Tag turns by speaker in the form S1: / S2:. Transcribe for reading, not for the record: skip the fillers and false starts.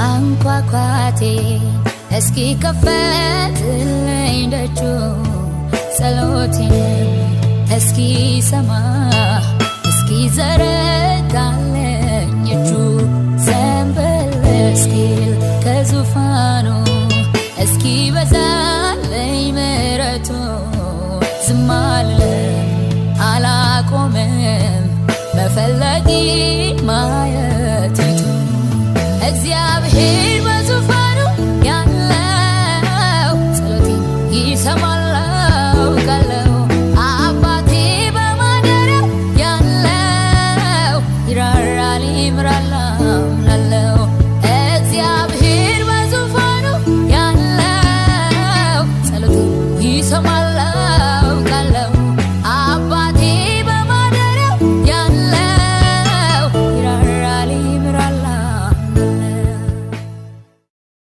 S1: ማንኳኳቴ እስኪ ከፈትልኝ ደጁ፣ ጸሎቴን እስኪ ሰማ፣ እስኪ ዘረጋለኝ እጁ፣ ዘንበል እስኪል ከዙፋኑ፣ እስኪ በዛለኝ ምሕረቱ፣ ዝም አልልም፣ አላቆምም መፈለጊ ማየት ፊቱ። እግዚአብሔር በዙፋኑ ያለው ጸሎቴን ይሰማል አውቃለሁ። አባቴ በማደሪያው ያለው ይራራል፣ ይምራል አምናለሁ።